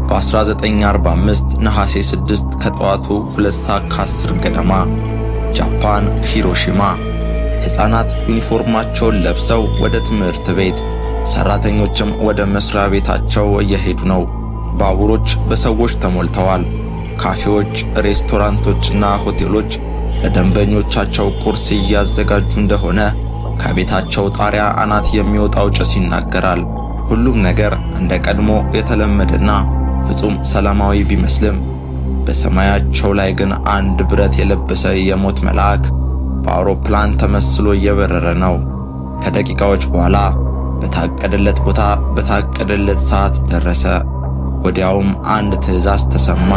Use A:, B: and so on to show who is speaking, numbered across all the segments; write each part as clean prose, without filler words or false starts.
A: በ1945 ነሐሴ 6 ከጠዋቱ 2 ሰዓት ከ10 ገደማ ጃፓን ሂሮሺማ። ሕፃናት ዩኒፎርማቸውን ለብሰው ወደ ትምህርት ቤት፣ ሰራተኞችም ወደ መስሪያ ቤታቸው እየሄዱ ነው። ባቡሮች በሰዎች ተሞልተዋል። ካፌዎች፣ ሬስቶራንቶችና ሆቴሎች ለደንበኞቻቸው ቁርስ እያዘጋጁ እንደሆነ ከቤታቸው ጣሪያ አናት የሚወጣው ጭስ ይናገራል። ሁሉም ነገር እንደ ቀድሞ የተለመደና ፍጹም ሰላማዊ ቢመስልም በሰማያቸው ላይ ግን አንድ ብረት የለበሰ የሞት መልአክ በአውሮፕላን ተመስሎ እየበረረ ነው። ከደቂቃዎች በኋላ በታቀደለት ቦታ በታቀደለት ሰዓት ደረሰ። ወዲያውም አንድ ትዕዛዝ ተሰማ።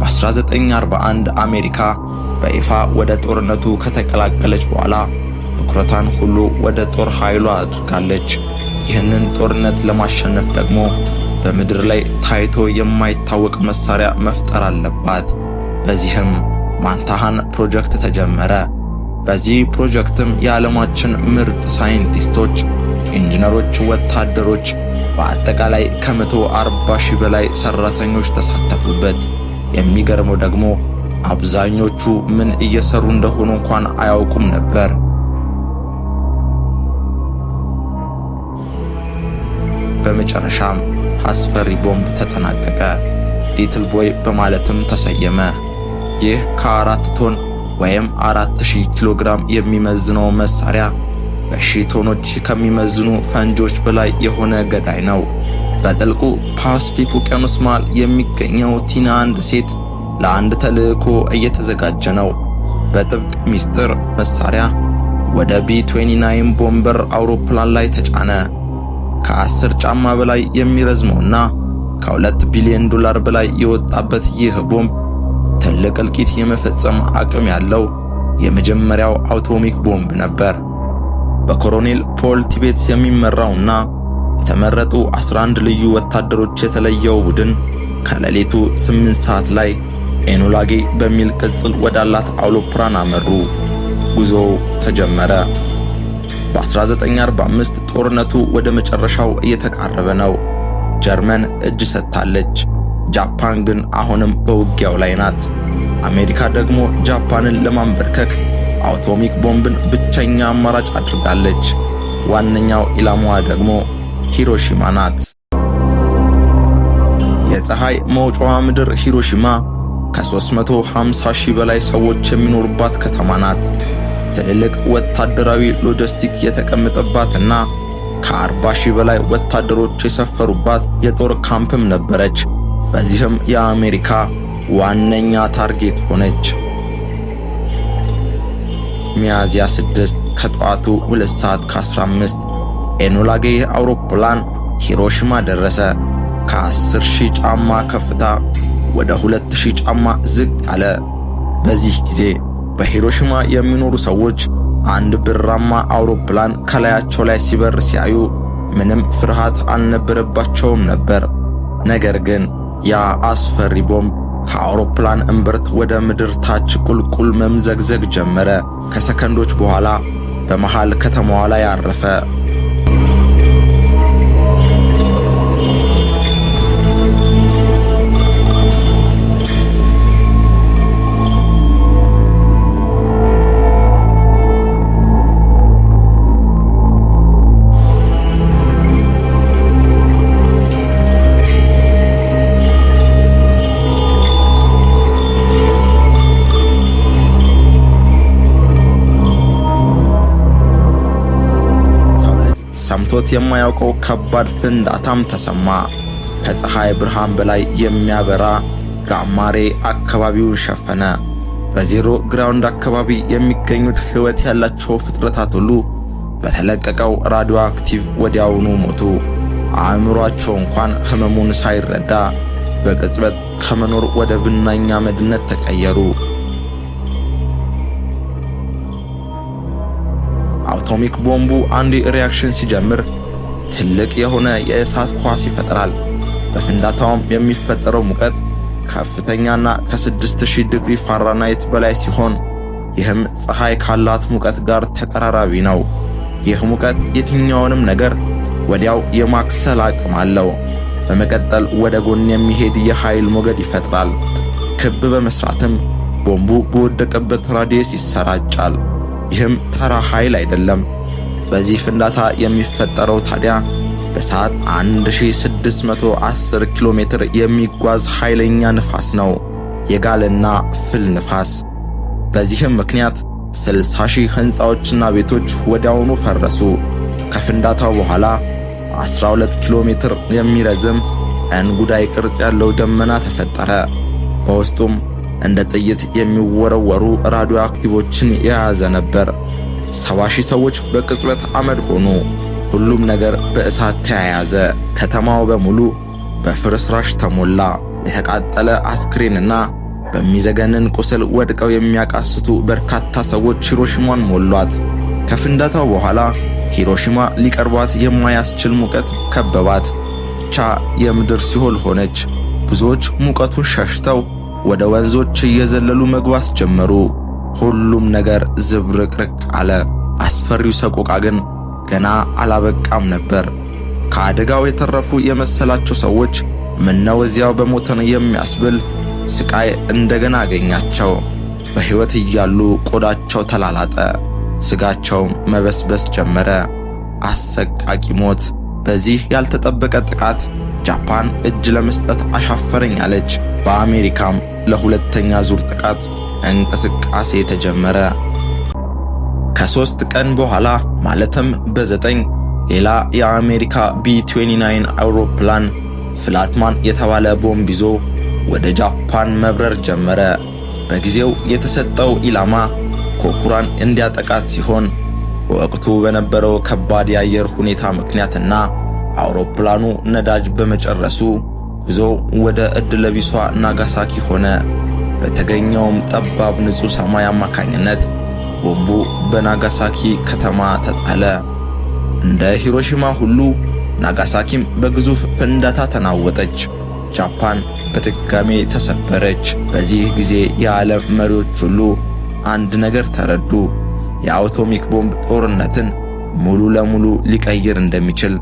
A: በ1941 አሜሪካ በይፋ ወደ ጦርነቱ ከተቀላቀለች በኋላ ትኩረቷን ሁሉ ወደ ጦር ኃይሏ አድርጋለች። ይህንን ጦርነት ለማሸነፍ ደግሞ በምድር ላይ ታይቶ የማይታወቅ መሳሪያ መፍጠር አለባት። በዚህም ማንሃታን ፕሮጀክት ተጀመረ። በዚህ ፕሮጀክትም የዓለማችን ምርጥ ሳይንቲስቶች፣ ኢንጂነሮች፣ ወታደሮች በአጠቃላይ ከ140,000 በላይ ሰራተኞች ተሳተፉበት። የሚገርመው ደግሞ አብዛኞቹ ምን እየሰሩ እንደሆኑ እንኳን አያውቁም ነበር። በመጨረሻም አስፈሪ ቦምብ ተጠናቀቀ። Little Boy በማለትም ተሰየመ። ይህ ከ4 ቶን ወይም 4000 ኪሎ ግራም የሚመዝነው መሳሪያ በሺህ ቶኖች ከሚመዝኑ ፈንጂዎች በላይ የሆነ ገዳይ ነው። በጥልቁ ፓሲፊክ ውቅያኖስ መሃል የሚገኘው ቲኒያን ደሴት ለአንድ ተልዕኮ እየተዘጋጀ ነው። በጥብቅ ሚስጥር መሳሪያ ወደ B-29 bomber አውሮፕላን ላይ ተጫነ። ከ10 ጫማ በላይ የሚረዝመውና ከ2 ቢሊዮን ዶላር በላይ የወጣበት ይህ ቦምብ ትልቅ እልቂት የመፈጸም አቅም ያለው የመጀመሪያው አቶሚክ ቦምብ ነበር። በኮሎኔል ፖል ቲቤትስ የሚመራውና የተመረጡ 11 ልዩ ወታደሮች የተለየው ቡድን ከሌሊቱ 8 ሰዓት ላይ ኤኖላ ጌይ በሚል ቅጽል ወዳላት አውሮፕላን አመሩ። ጉዞው ተጀመረ። በ1945 ጦርነቱ ወደ መጨረሻው እየተቃረበ ነው። ጀርመን እጅ ሰጥታለች። ጃፓን ግን አሁንም በውጊያው ላይ ናት። አሜሪካ ደግሞ ጃፓንን ለማንበርከክ አቶሚክ ቦምብን ብቸኛ አማራጭ አድርጋለች። ዋነኛው ኢላማዋ ደግሞ ሂሮሺማ ናት። የፀሐይ መውጫዋ ምድር ሂሮሺማ ከ350 ሺህ በላይ ሰዎች የሚኖሩባት ከተማ ናት። ትልልቅ ወታደራዊ ሎጂስቲክ የተቀመጠባትና ከ40 ሺህ በላይ ወታደሮች የሰፈሩባት የጦር ካምፕም ነበረች። በዚህም የአሜሪካ ዋነኛ target ሆነች። ሚያዝያ 6 ከጠዋቱ 2 ሰዓት ከ15 ኤኖላ ጌይ አውሮፕላን ሂሮሺማ ደረሰ። ከ10 ሺህ ጫማ ከፍታ ወደ 2000 ጫማ ዝቅ አለ። በዚህ ጊዜ በሂሮሺማ የሚኖሩ ሰዎች አንድ ብርማ አውሮፕላን ከላያቸው ላይ ሲበር ሲያዩ ምንም ፍርሃት አልነበረባቸውም ነበር። ነገር ግን ያ አስፈሪ ቦምብ ከአውሮፕላን እምብርት ወደ ምድር ታች ቁልቁል መምዘግዘግ ጀመረ። ከሰከንዶች በኋላ በመሃል ከተማዋ ላይ አረፈ። ሰምቶት የማያውቀው ከባድ ፍንዳታም ተሰማ። ከፀሐይ ብርሃን በላይ የሚያበራ gamma ray አካባቢውን ሸፈነ። በ zero ground አካባቢ የሚገኙት ሕይወት ያላቸው ፍጥረታት ሁሉ በተለቀቀው radioactive ወዲያውኑ ሞቱ። አእምሯቸው እንኳን ህመሙን ሳይረዳ በቅጽበት ከመኖር ወደ ብናኝ አመድነት ተቀየሩ። አቶሚክ ቦምቡ አንድ reaction ሲጀምር ትልቅ የሆነ የእሳት ኳስ ይፈጥራል። በፍንዳታውም የሚፈጠረው ሙቀት ከፍተኛና ከ6000 ዲግሪ ፋራናይት በላይ ሲሆን ይህም ፀሐይ ካላት ሙቀት ጋር ተቀራራቢ ነው። ይህ ሙቀት የትኛውንም ነገር ወዲያው የማክሰል አቅም አለው። በመቀጠል ወደ ጎን የሚሄድ የኃይል ሞገድ ይፈጥራል። ክብ በመስራትም ቦምቡ በወደቀበት radius ይሰራጫል። ይህም ተራ ኃይል አይደለም። በዚህ ፍንዳታ የሚፈጠረው ታዲያ በሰዓት 1610 ኪሎ ሜትር የሚጓዝ ኃይለኛ ንፋስ ነው፣ የጋለና ፍል ንፋስ። በዚህም ምክንያት 60 ሺህ ሕንፃዎችና ቤቶች ወዲያውኑ ፈረሱ። ከፍንዳታው በኋላ 12 ኪሎ ሜትር የሚረዝም እንጉዳይ ቅርጽ ያለው ደመና ተፈጠረ። በውስጡም እንደ ጥይት የሚወረወሩ ራዲዮ አክቲቮችን የያዘ ነበር። 70,000 ሰዎች በቅጽበት አመድ ሆኑ። ሁሉም ነገር በእሳት ተያያዘ። ከተማው በሙሉ በፍርስራሽ ተሞላ። የተቃጠለ አስክሬንና በሚዘገንን ቁስል ወድቀው የሚያቃስቱ በርካታ ሰዎች ሂሮሺማን ሞሏት። ከፍንዳታው በኋላ ሂሮሺማ ሊቀርቧት የማያስችል ሙቀት ከበባት። ብቻ የምድር ሲኦል ሆነች። ብዙዎች ሙቀቱን ሸሽተው ወደ ወንዞች እየዘለሉ መግባት ጀመሩ። ሁሉም ነገር ዝብርቅርቅ አለ። አስፈሪው ሰቆቃ ግን ገና አላበቃም ነበር። ከአደጋው የተረፉ የመሰላቸው ሰዎች ምነው እዚያው በሞተን የሚያስብል ስቃይ እንደገና አገኛቸው። በሕይወት እያሉ ቆዳቸው ተላላጠ፣ ስጋቸውም መበስበስ ጀመረ። አሰቃቂ ሞት። በዚህ ያልተጠበቀ ጥቃት ጃፓን እጅ ለመስጠት አሻፈረኝ አለች። በአሜሪካም ለሁለተኛ ዙር ጥቃት እንቅስቃሴ ተጀመረ። ከ3 ቀን በኋላ ማለትም በ9 ሌላ የአሜሪካ B-29 አውሮፕላን Fat Man የተባለ ቦምብ ይዞ ወደ ጃፓን መብረር ጀመረ። በጊዜው የተሰጠው ኢላማ ኮኩራን እንዲያጠቃት ሲሆን በወቅቱ በነበረው ከባድ የአየር ሁኔታ ምክንያትና አውሮፕላኑ ነዳጅ በመጨረሱ ጉዞው ወደ ዕድለቢሷ ናጋሳኪ ሆነ። በተገኘውም ጠባብ ንጹህ ሰማይ አማካኝነት ቦምቡ በናጋሳኪ ከተማ ተጣለ። እንደ ሂሮሺማ ሁሉ ናጋሳኪም በግዙፍ ፍንዳታ ተናወጠች። ጃፓን በድጋሜ ተሰበረች። በዚህ ጊዜ የዓለም መሪዎች ሁሉ አንድ ነገር ተረዱ። የአቶሚክ ቦምብ ጦርነትን ሙሉ ለሙሉ ሊቀይር እንደሚችል።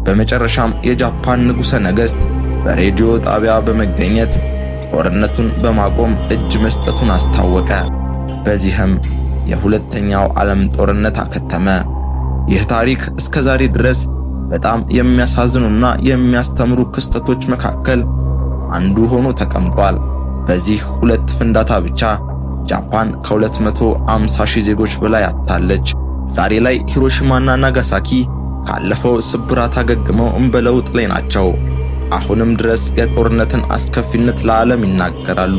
A: በመጨረሻም የጃፓን ንጉሠ ነገሥት በሬዲዮ ጣቢያ በመገኘት ጦርነቱን በማቆም እጅ መስጠቱን አስታወቀ። በዚህም የሁለተኛው ዓለም ጦርነት አከተመ። ይህ ታሪክ እስከ ዛሬ ድረስ በጣም የሚያሳዝኑና የሚያስተምሩ ክስተቶች መካከል አንዱ ሆኖ ተቀምጧል። በዚህ ሁለት ፍንዳታ ብቻ ጃፓን ከ250 ሺህ ዜጎች በላይ አጥታለች። ዛሬ ላይ ሂሮሺማና ናጋሳኪ ካለፈው ስብራት አገግመው በለውጥ ላይ ናቸው። አሁንም ድረስ የጦርነትን አስከፊነት ለዓለም ይናገራሉ።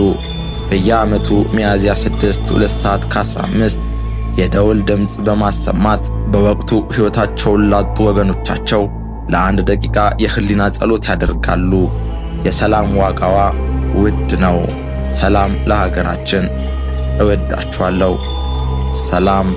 A: በየዓመቱ ሚያዝያ 6 2 ሰዓት ከ15 የደወል ድምፅ በማሰማት በወቅቱ ሕይወታቸውን ላጡ ወገኖቻቸው ለአንድ ደቂቃ የህሊና ጸሎት ያደርጋሉ። የሰላም ዋጋዋ ውድ ነው። ሰላም ለሀገራችን። እወዳችኋለሁ። ሰላም።